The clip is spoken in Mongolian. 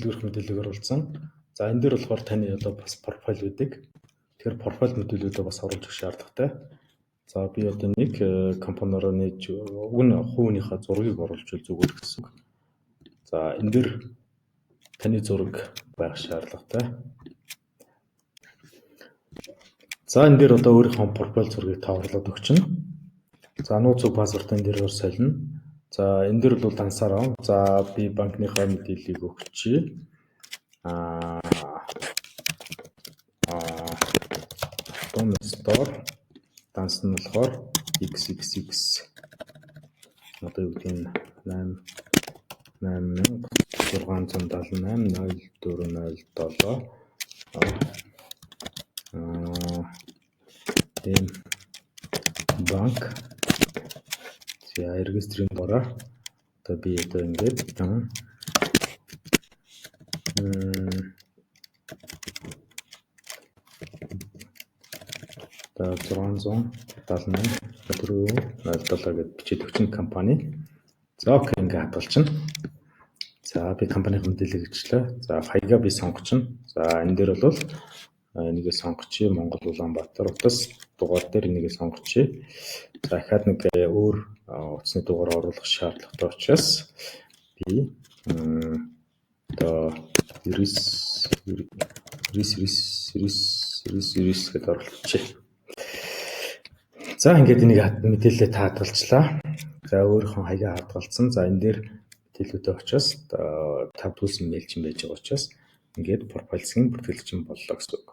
Дэлгүүрх мэдээллийг оруулсан. За, энэ дээр болохоор таны одоо бас профайл байдаг. Тэгэхээр профайл мэдээллүүдээ бас оруулж өгөх шаардлагатай. За, би одоо нэг компаниороо нээж уг нь хувийнхаа зургийг оруулж зүгээр гэсэн үг. За, энэ дээр таны зураг байх шаардлагатай. За, энэ дээр одоо өөрийнхөө профайл зургийг та оруулаад өгчнө. За, нууц үг пассворд энэ дээр солино. За, энэ дээр бол дансаараа. За, би банкныхаа мэдээллийг өгчье. Аа Store данс нь болохоор XXX одоо юу гэдэг нь 8 8678 0407 ийм банк. За, регистрийн дороо одоо би одоо ингээд одоо 678 407 гэд бичээд өгчин компани. За, окей, ингээ хадгалчихна. За, би компанийн мэдээллийг ичлээ. За, хаягаа би сонгочихно. За, энэ дээр бол энийгээ сонгочихъя. Монгол Улаанбаатар утас дугаар дээр энийгээ сонгочихъя. За, дахиад нэг өөр утасны дугаар оруулах шаардлагатай учраас би одоо 99 99 99 99 гэдээ оруулчихъя. За, ингээд энийг мэдээлэлээ та хадгалчлаа. За, өөрийнхөө хаягаа хадгалсан. За, энэ дээр мэдээллүүдээ учраас тав дүүсэн мэйл чинь байж байгаа учраас ингээд профайл хэсгийн бүртгэлчин боллоо гэсэн үг.